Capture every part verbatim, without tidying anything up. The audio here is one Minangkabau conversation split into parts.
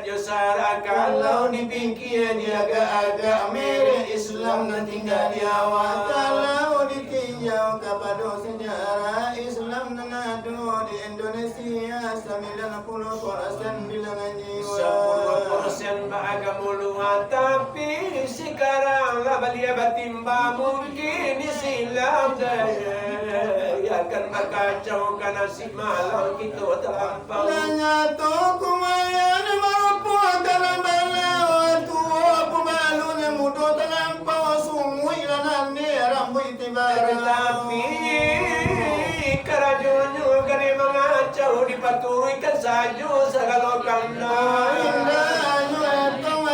Jo syarak kalau dipikia diagak-agak, merek Islam nan tingga di awak. Kalau ditinjau kapado sejarah, Islam nan ado di Indonesia sambilan puluah persen bilangan jiwa. Sapuluah persen baagamo lua, tapi sekarang lah balia batimba, mungkin Islam deh akan bakacau ka nasib malam kito talampau. Lah nyato kumayan marupuakan bala, tuo pumalun mudo talampau, sunguik lah nane rambuik tibarang. Tatapi karajonyo kani mangacau, dipaturuikan sajo sagalo kandak. Indak nyo etong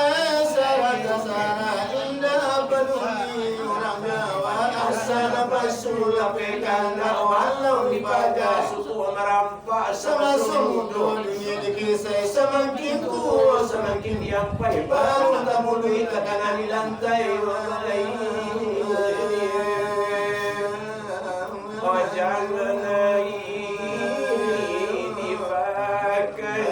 sara-sara, indak paduli urang Jawa, asa napasu lapeh kandak, walau dipaja suku maram- Pak, samaso mudo dunia dikisai, samakin tuo samakin diampai, baru tamuduik takana di lantai. Oh, jangan naik dipakai.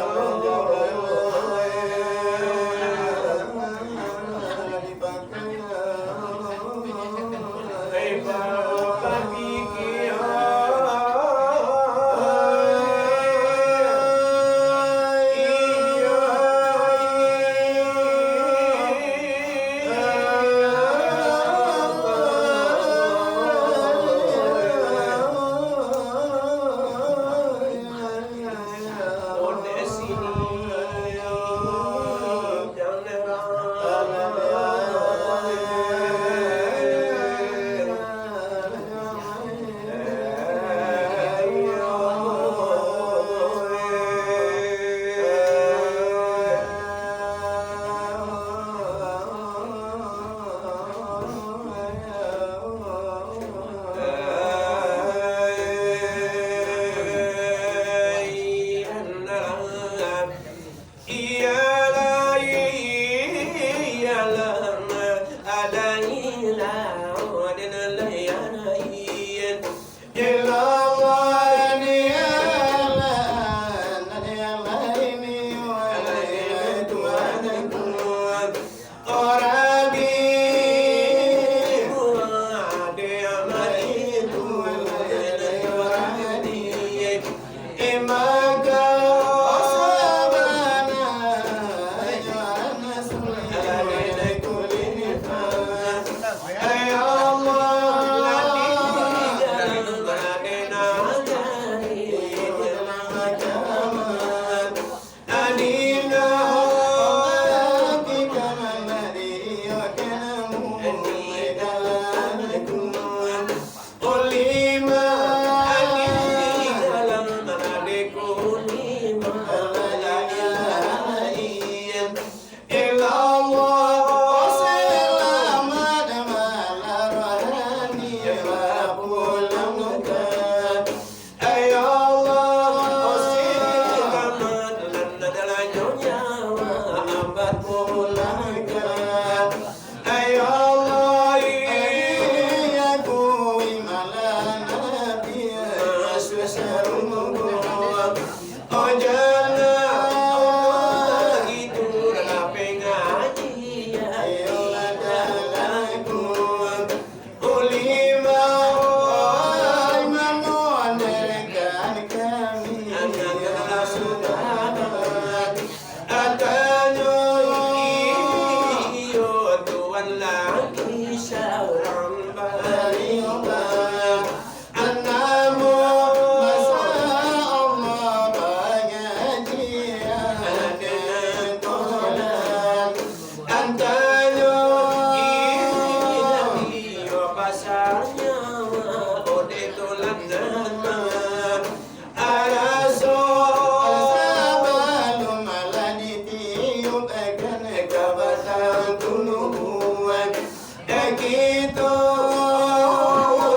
Kito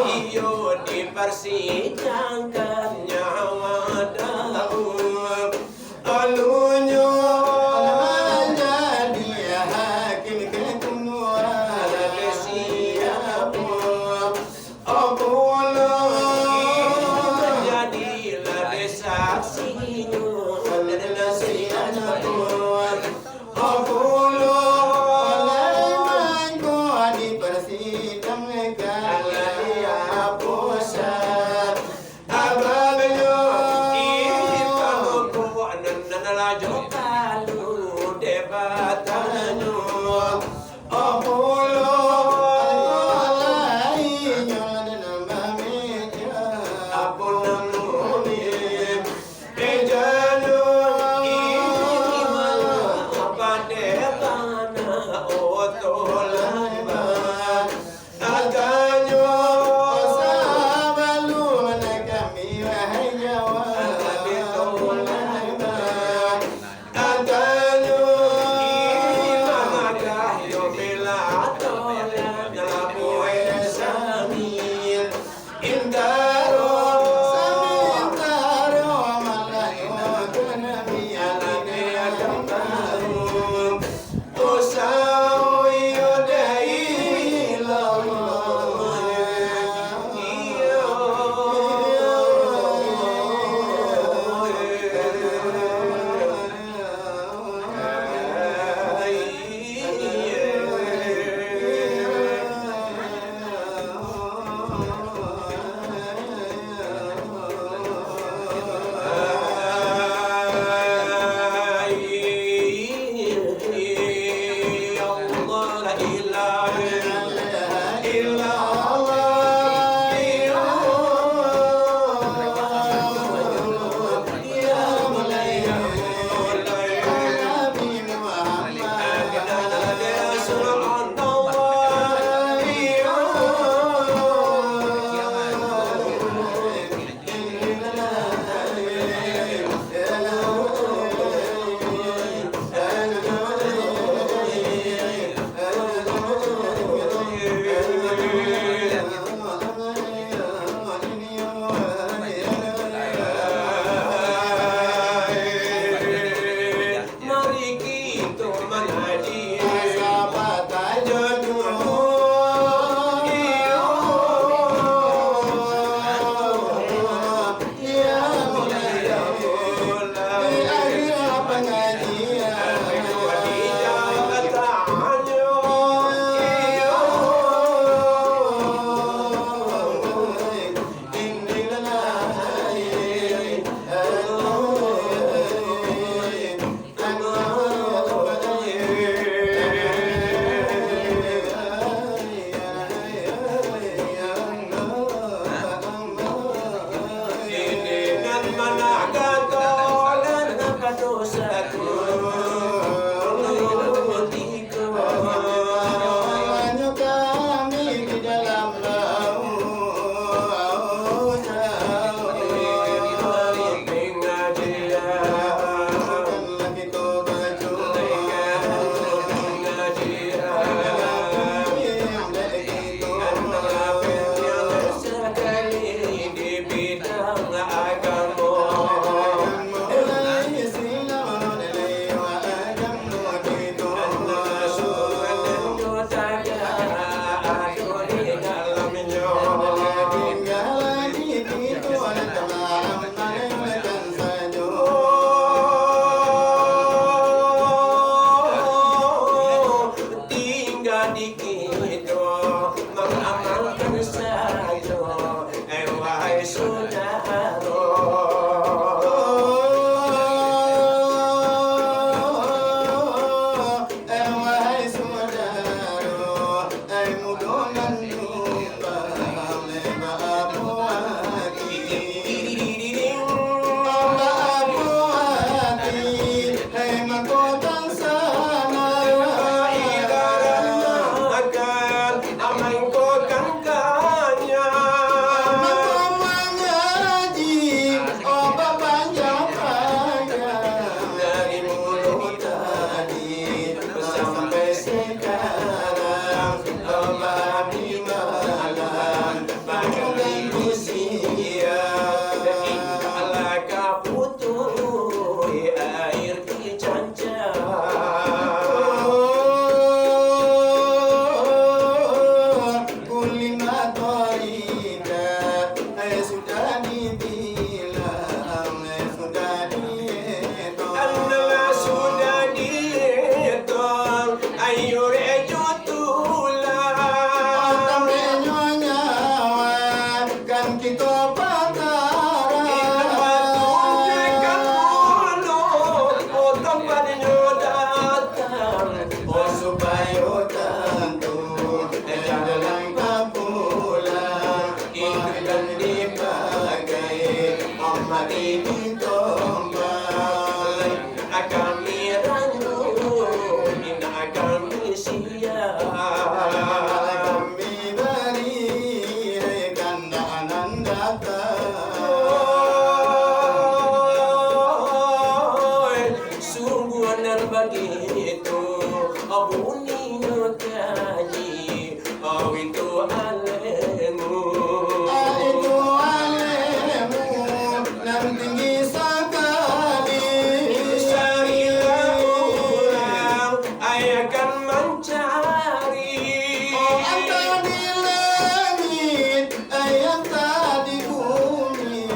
iyo diparsidangkan nyawa Daud. Alunyo manjadi hakim ketua, siapo? Apo lah manjadi lah saksinyo, lah siapo? Batanyo, apo lo, apo namonyo, eh, jalo, iman, pade tanah, oto lamba. Atanyo, sabalun kami, wahai Jawa, pade tanah, Antaro imam agah yo bela tolan, labuah samil intaro, samintaro malayo kanami alane agam baru. Usau yo dai lawan. Mari kito mangaji, sahabat ajo dulu. Iyo. Iyo, iyo. Di akhir pangajian. Iyo. Tingga di kito mangamalkan sajo, eh, wahai sudaro. Eh, wahai sudaro, eh, mudo nan tumbang, eh, baapo ati. Baapo ati, eh, mako tansana. Ibaratnyo Buninyo kaji, oh, itu alemu. Ah, itu alemu nan tinggi sakali. Carilah urang, ai akan mancari. Oh, antah di langik, ai antah di bumi,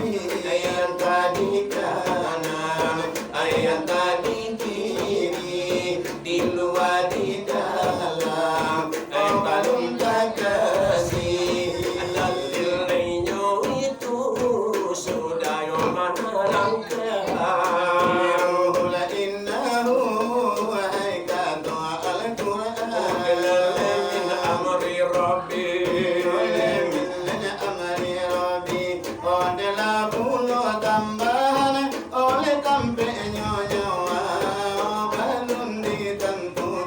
ai antah di kanan, ai antah di kiri, di lua, di dalam, ai balun takasi. Dalilnyo itu sudah yo manarangkan. Innahu, wahai kato Al-Quran. Min amri Rabbi. Oleh min amri Rabbi. Odelah pulo tambahan, oleh tampeknyo nyawa, balun ditantu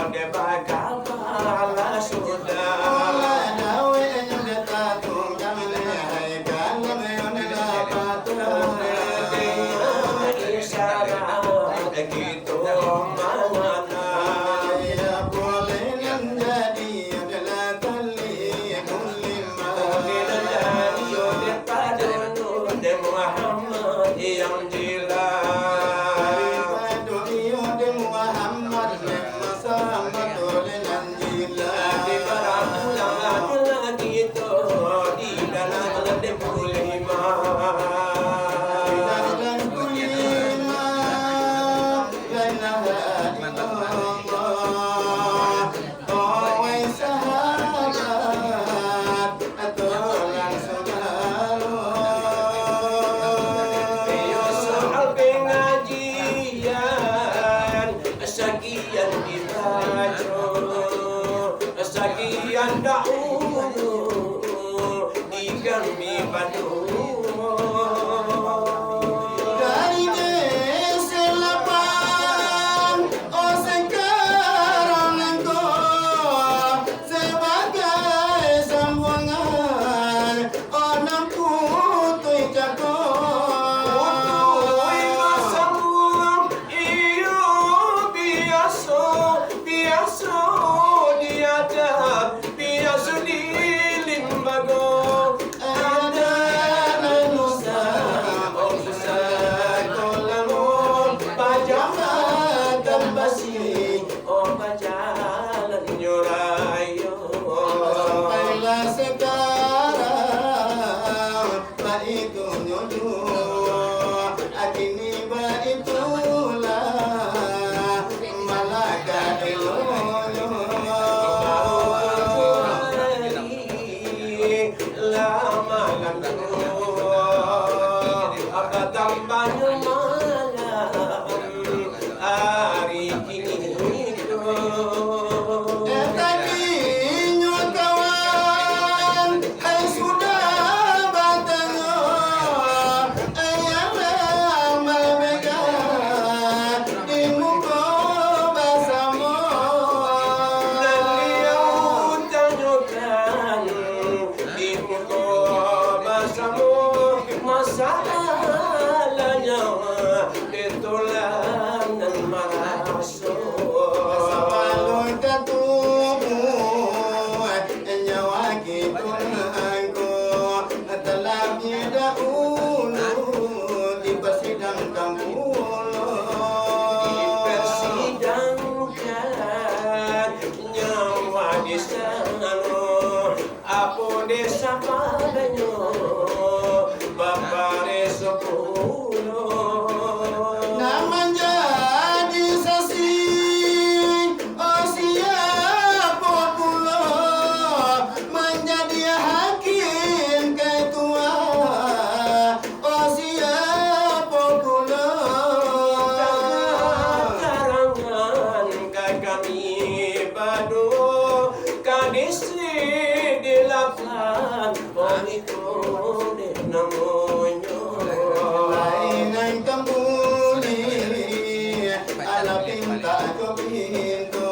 Dek bakapala sudah. Olah dawek nyo dek tatunggang, hai kalam nyo dek lapatang. Isyarat kito mangana. Ya boleh nan jadi adalah tali mulimah. Boleh nan jadi dek padonu dek Muhammad yang jilah. Daripada iyo dek Muhammad, masa Muhammad oleh nan jilah. Di barang pulang lagi-lagi tu, di dalam lembu lima. Di dalam lembu lima, la ilaha illallah. Owai sahabat, atau langsung alo. Iyo soal pengajian, sakian dibaco, sakian dahulu. Di kami panuah. Dari desa lapan, oh, sekarang nangko sebagai sambuangan, oh, nan putuih cako. Putuih basambuang, iyo biaso, biaso diadap. Biaso di limbago, ado nan usah, oh usah ko lamo, pajamatan basi, oh pajalan nyo rayo. Sampailah sekarang, baitu nyo juo, kini baitulah, malaka eloknyo. Lah malam tu, apa tambahnyo malam ari kini tu. Eh, tadinyo kawan, ai sudah batanyo, ai alah mambeka di muko basamo. Nan liau tanyokan di muko basamo, masalahnyo itulah nan maraso. Sabalun ka tubuah nyawa kito nangko, talabiah dahulu dipasidangkan pulo. Dipasidangkan nyawa di sano, apo dek sabananyo bapareso pulo. Nan manjadi saksi, oh, siapo pulo? Manjadi hakim ketua, oh, siapo pulo? Karangan ka kami baduo, ka distrik di lapan, oh, iko dek namonyo. Lain nan tambuli, alah pintak jo pintu.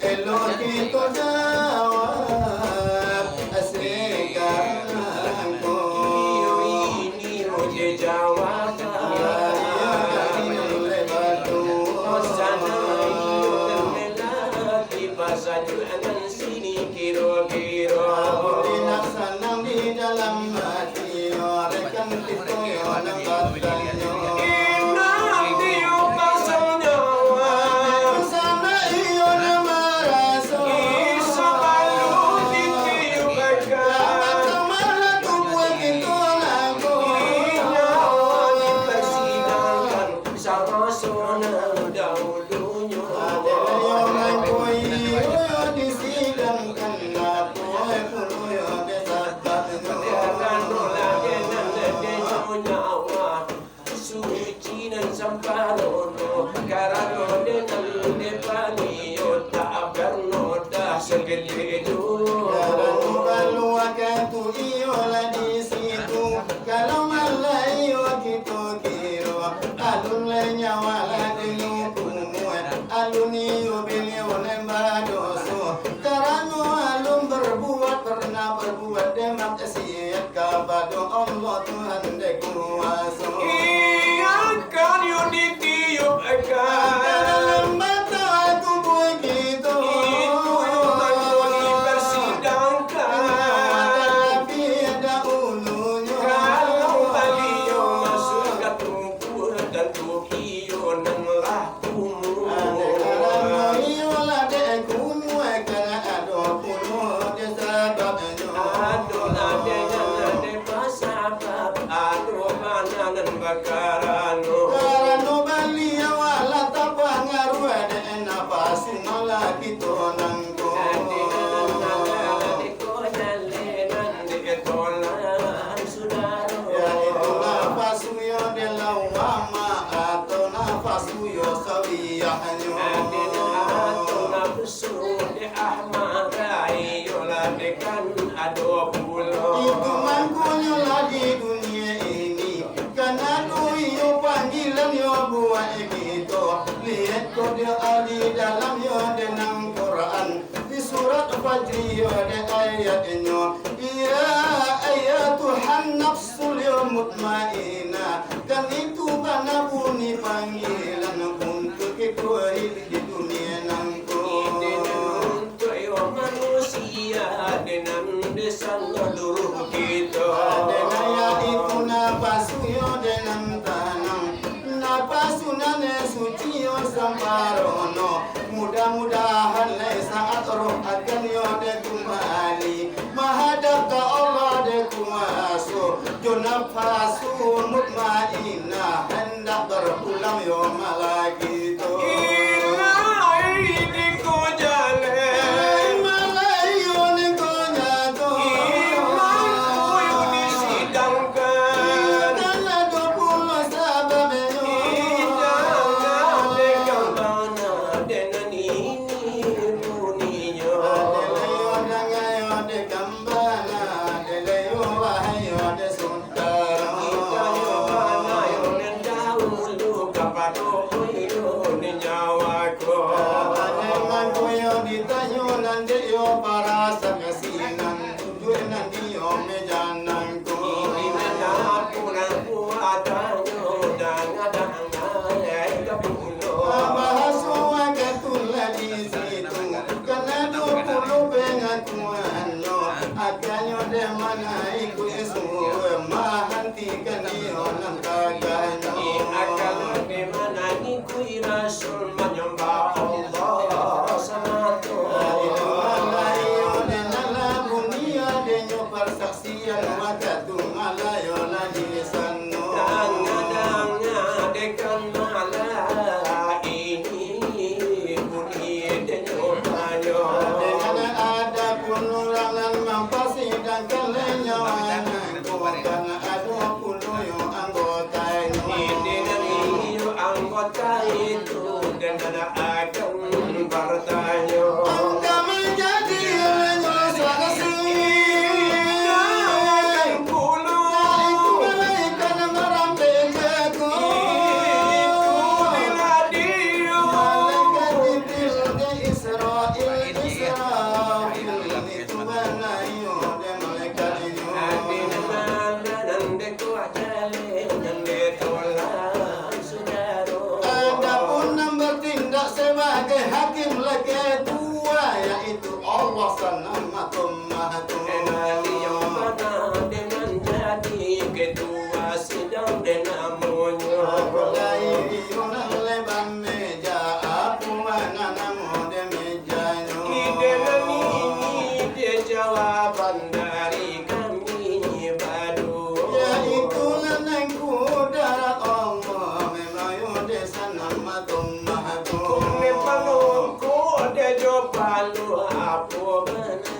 Elok kito jawab sekarang ko. Iyo, iyo, je jawab. Iyo, iyo, iyo, lebat tu. Sana iyo, lelaki pasajuanan sini kiro-kiro. Abang nak sanang di dalam hati. Suci nan samparono, karano dek nan dek Baliau tak parno doh saketek juo. Karano kaluarga tu iyo lah di situ, kalau malah iyo kito kiro, alun lai nyawa lah dulu kumua Aden ado nafsu dek Ahmad, iyolah dek kan ado pulo. Itu mangkonyo lah di dunia ini, kan ado iyo panggilan yo buat kito. Liek ko di dalam yo dek nan Quran, di surat Fajri yo dek ayatnyo, "Ya ayyatuhan nafsul mutmainnah." Kan itu bana bunyi panggilan untuak kito hiduik di dunia nangko. Untuak yo manusia dek nan di saluruh kito. Dek nan itu napasu yo dek nan tanang, napasu nan suci yo samparono. Mudah-mudahan lai saat roh akan yo dek kumbali mahadap ka Allah dek kuaso, jo napasu mutmainnah hendak bapulang yo malagi tu. Ilai di ko jaleh. Ilai malayu di ko nyato. Iman kuyu disidangkan. Karena dua puluh sabab yo. Indak dek kambana dek nan ini buninyo. Adelayo dangayo dek kambana, adelayo wahayo dek Kito yo bana yo nan dahulu kapado koido di nyawa ko. Ane mangko yo ditanyo nan dek yo parasa kasinan, duduak nan di yo meja nangko. Ini nan aku nan buat tanyo danga-danga ka pulo. Bahaso wakatu lah di situ, kana dua puluh pengakuan lo, akanyo dek mana ikuik suruah mahantikan iyo nan tagahnyo. Akanyo dek mana ikuik Rasul manyambah Allah samato. Itu malayo dek nan lah bunia dek nyo parsaksian wakatu malayo lah di sano. Danga-danga dek kan malah ini bunyi denyo banyo. Dengan ada pun urang nan mampasidangkan lenyo anak bukan ado pulo yo anggotanyo. Ini nan iyo anggota itu dan ada akan bertanyo. Angka menjadi lenyo saksi. Akan pulo. Nah, itu malaikat marampek jago. Itu di radio. Malaikat Jibril di Israil, Israfil itu banayo dek malaikat inyo. Adapun nan bertindak sebagai hakim lagi dua, yaitu Allah sanam mato maha tu. Nan iyo bana dek manjadi ketua sidang dek namonyo. Apalagi iyo nan leban meja, apo nan namo dek mejanyo. Ide nan ini dek jawaban dari kami baduo. Yaitu nan kudarat Allah, memang yo dek sanam mato maha tu. Kone palongko dek jo palu apo bana.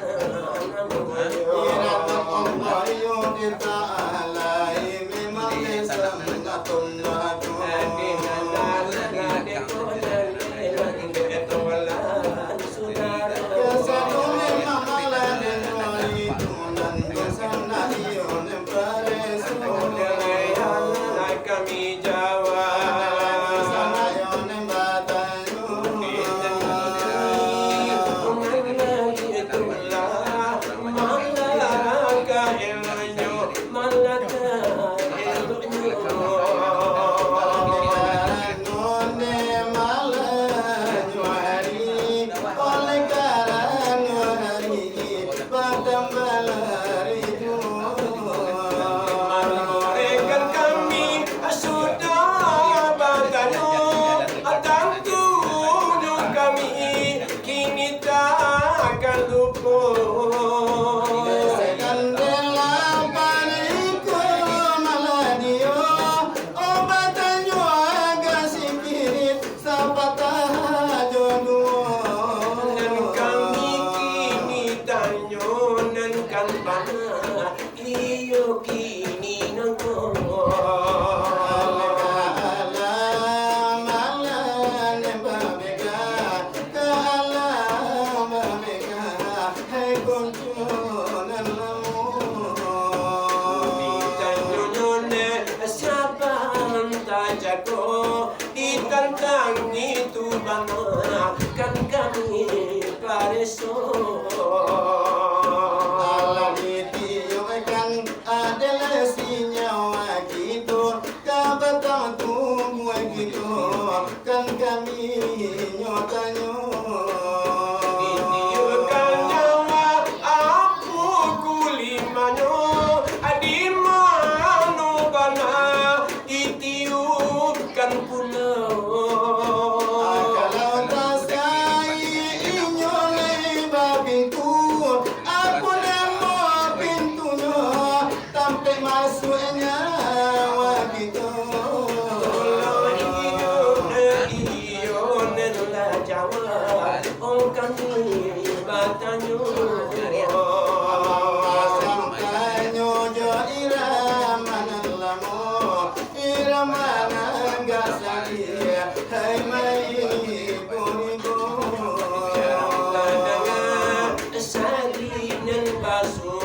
Itu bana kan kami pareso. Alah ditiupkan adalah si nyawa kito, ka batang tubuah kito, kan kami nyo tanyo. Ditiupkan nyawa apo kulimanyo, di mano bana ditiupkan pulo. Kalau tasai inyo lai bapintu, apo namo pintunyo, tampek masuaknyo wakito. Iyo, iyo, nan lah jawab, oh kami batanyo. Pasang tanyo jo irama nan lamo, irama nan gak sadia, hai mai ibu-ibu. Sadih nan baso,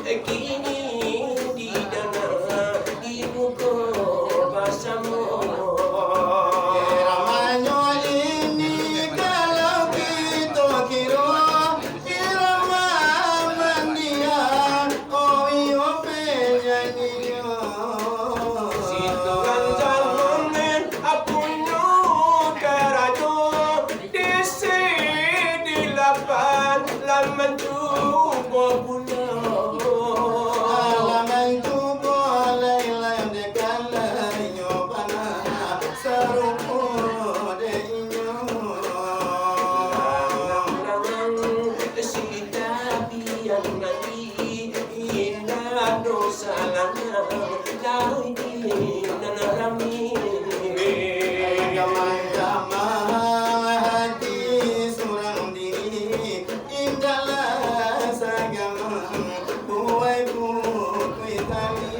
kini didanga di muko basamo. Iramanyo ini kalau kito kiro, irama mandiang, oh iyo penyanyinyo. Situan zaman apunyo karajo, di sini lapan, lah mancubo pulo. Lah mancubo lai-lai dek kalainyo panah sarupo dek inyo. Lang-lang si tapian mandi, indak dosa lanang, lalu di nan rami. Gamang-gamang hati surang diri, indaklah sagamang buai putuih tali.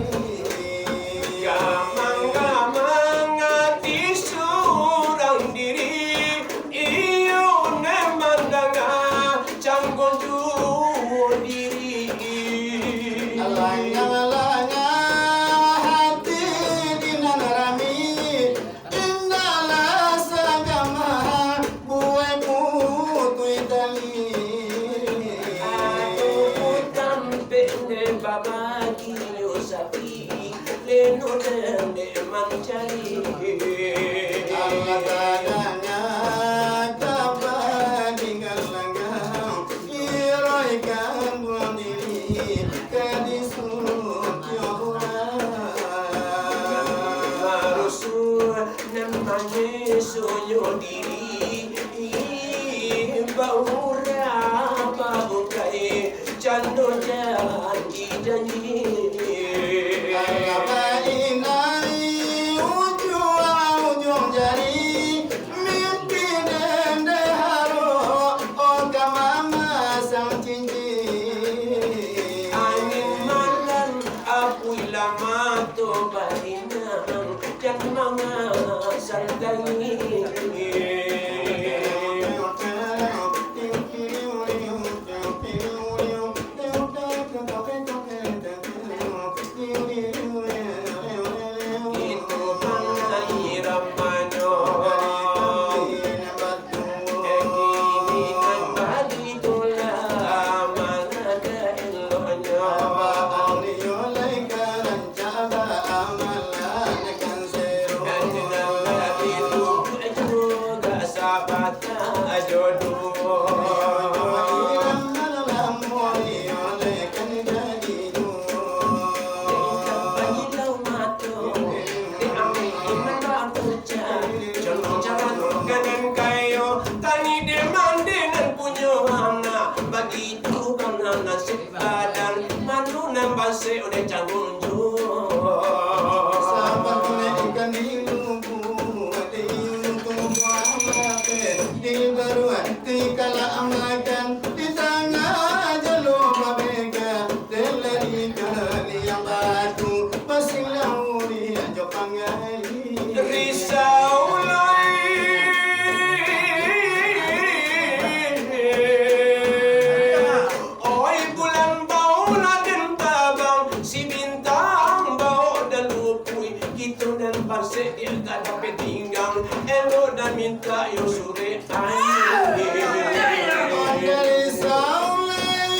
Gamang-gamang hati surang diri, iyo nan mandanga canggon juo diri. Langah-langah hati di nan rami, indaklah sagamang buai putuih tali. Aduh, tampek ne babagi yo sapi, leno dendek mancari. Alah tadanga kaba di galanggang, iroi kambuang diri ka disukiok urang. Marusuh nan mangeso nyo diri, baurang babukai, cando janji-janji. Alah bainai ujuang-ujuang jari, mimpi dendeh harok, oh ka mamasang cincin. Angin malam, apuih lah mato balinang, jan mangasang tangin. Itu pangai ramanyo. Kini nan badi tulah, malah ka eloknyo. Nan nan badi tulah, juo gak sabatang jodoh. Tani dek mande nan punyo anak, bagitu bana nasib badan, manu nan basek dek canggung juo. Saban ikan di lubuak, di lubuak mate, di baruak Mintak yo surek aia. Pandai saulai.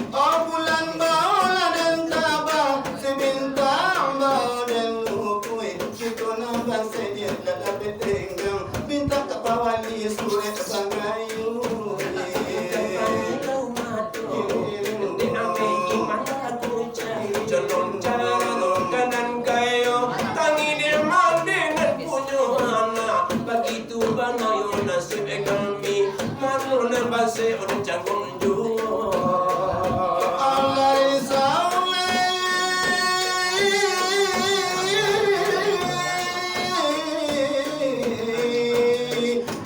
Oh bulan baolah den tabang, si bintang bao den lupui. Kito nan basediak ka dapek tenggang, mintak ka pawali surek bagayo. Calon-calon kanan kayo, tangi di mandi nan punyo anak. Bagitu bana yo nasib kami, mano nan basek on canggung juo. Alai saulai.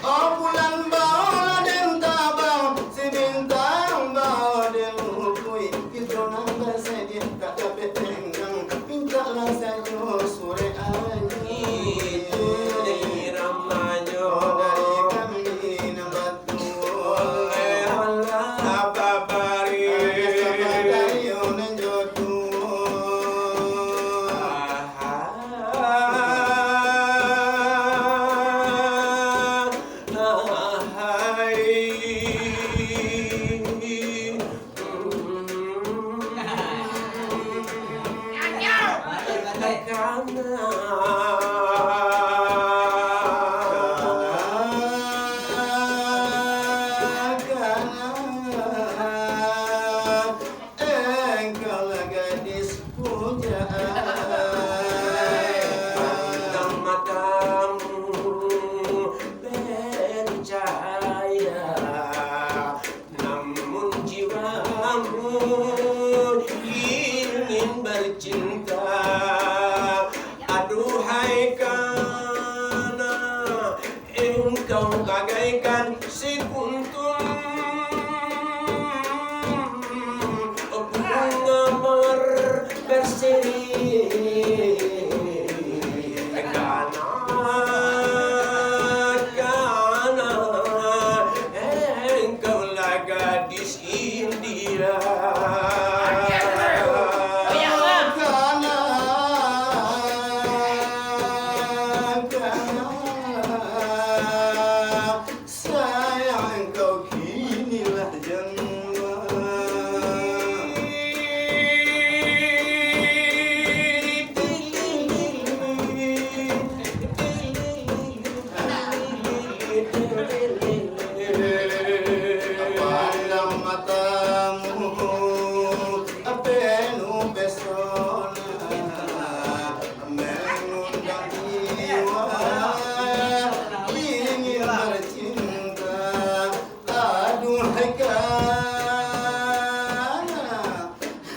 Oh bulan baolah den tabang, si bintang bao den lupui. Kito nan basediak ka dapek tenggang, mintaklah sajo surek aia. Itu dek iramanyo. Oh, dari kami nan batuo. Oleh Allah babari. Sabatari nan jodoh. Engkaulah gadis pujaan. Pandang matamu bercahaya, namun jiwamu ingin bercinta. Aduhai kana, engkau bagaikan sekuntum bunga mawar berseri. Kana, kana, engkaulah gadis India. Kana, kana, sayang kau kini lah janda. Pandang matamu penuh pesona, mengundang jiwa ingin bercinta. Aduhai kana,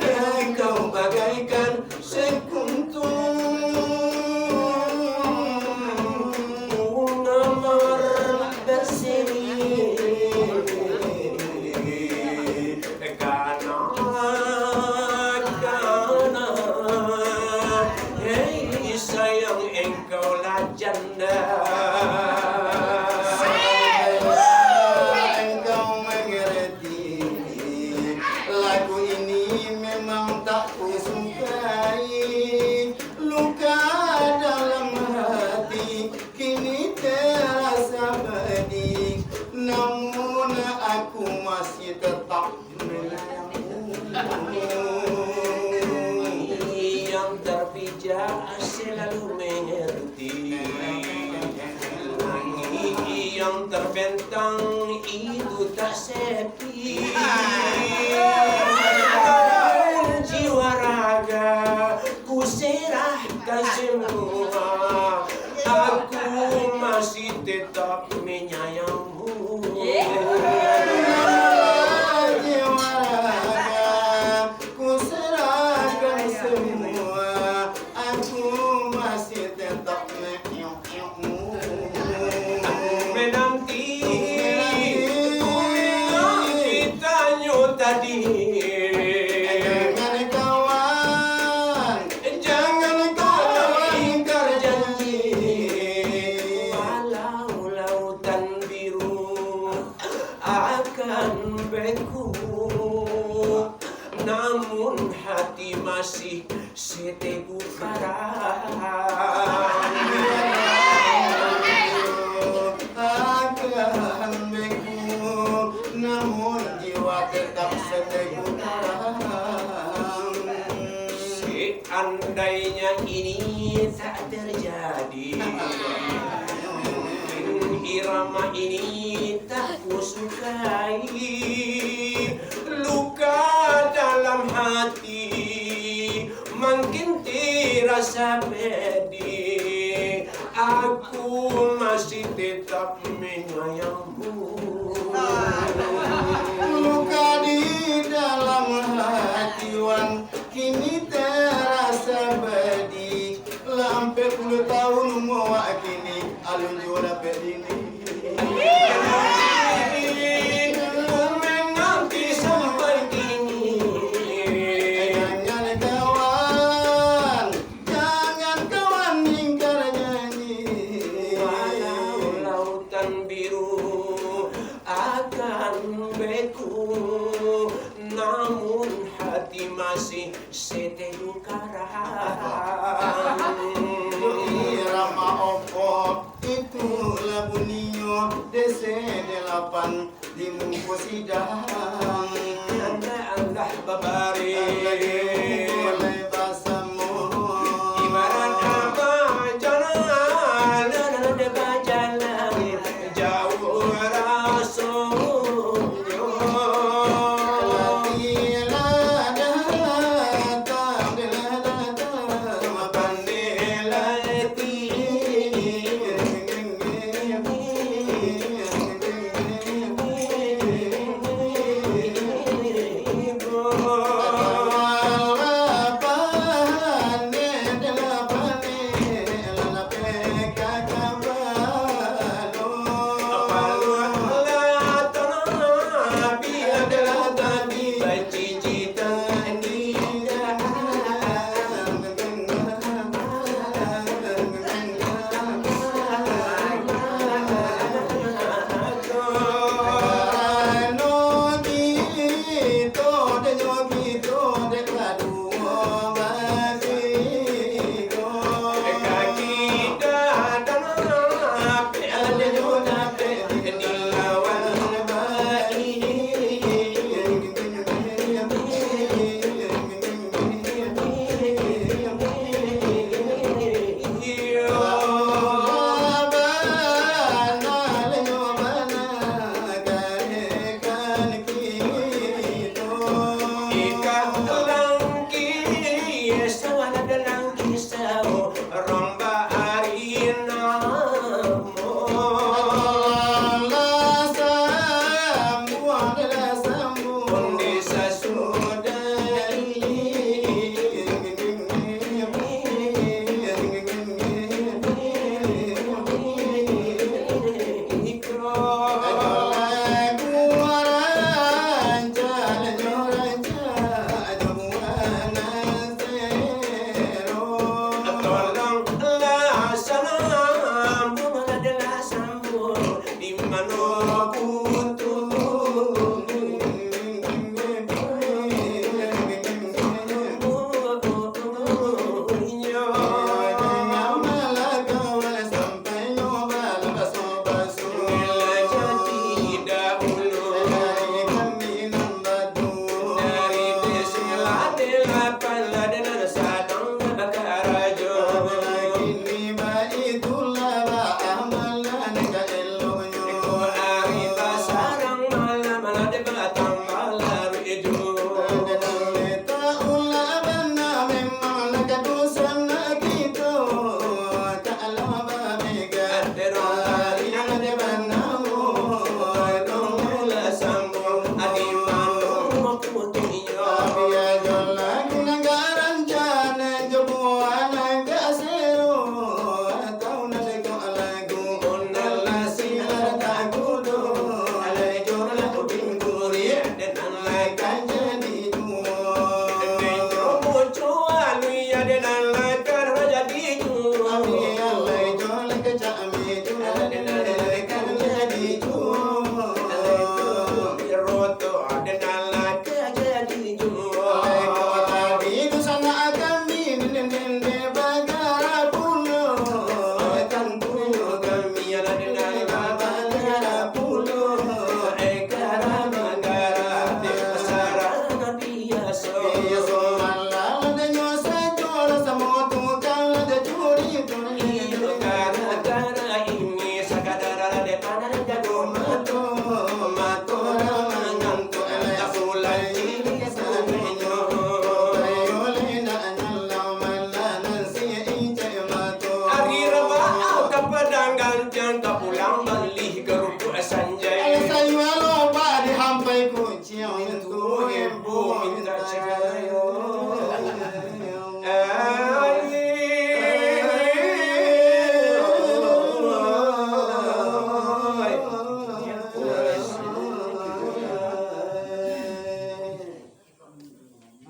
engkau bagaikan sekuntum bunga mawar berseri. Kana, kana, hei sayang, engkau lah janda. Engkau mengerti, lagu ini memang tak kusukai. Luka dalam hati kini terasa pedih, namun aku masih tetap Yang terpijak selalu mengerti, langit yang terbentang itu tak sepi. Namun jiwa raga ku serahkan semua, aku masih tetap menyayangmu. Jiwa raga ku serahkan semua, aku masih tetap menyayangmu. Menanti, menanti tanyo tadi. Jangan kawan, jangan kawan ingkar Sateguh karang. Akan beko, namun jiwa tetap sateguh karang. Seandainya ini tak terjadi, mungkin irama ini tak kusukai. Luka dalam hati makin terasa pedih. Aku masih tetap menyayangmu. Luka di dalam hati wan kini terasa pedih. Lah ampek puluah tahun umua wak kini, alun juo dapek bini. Menanti sampai kini. Jangan kawan, jangan kawan ingkar janji. Walau lautan biru akan beku, namun hati masih sateguh karang. Irama opok, itulah buninyo, dese delapan di muko sidang. Tanda Allah babaris. Tanda di muko lai basamo. Ibarat bajalan, bajalan. Jauh rasonyo. Lah datang, lah datang, pandai lah ti. Ka pulang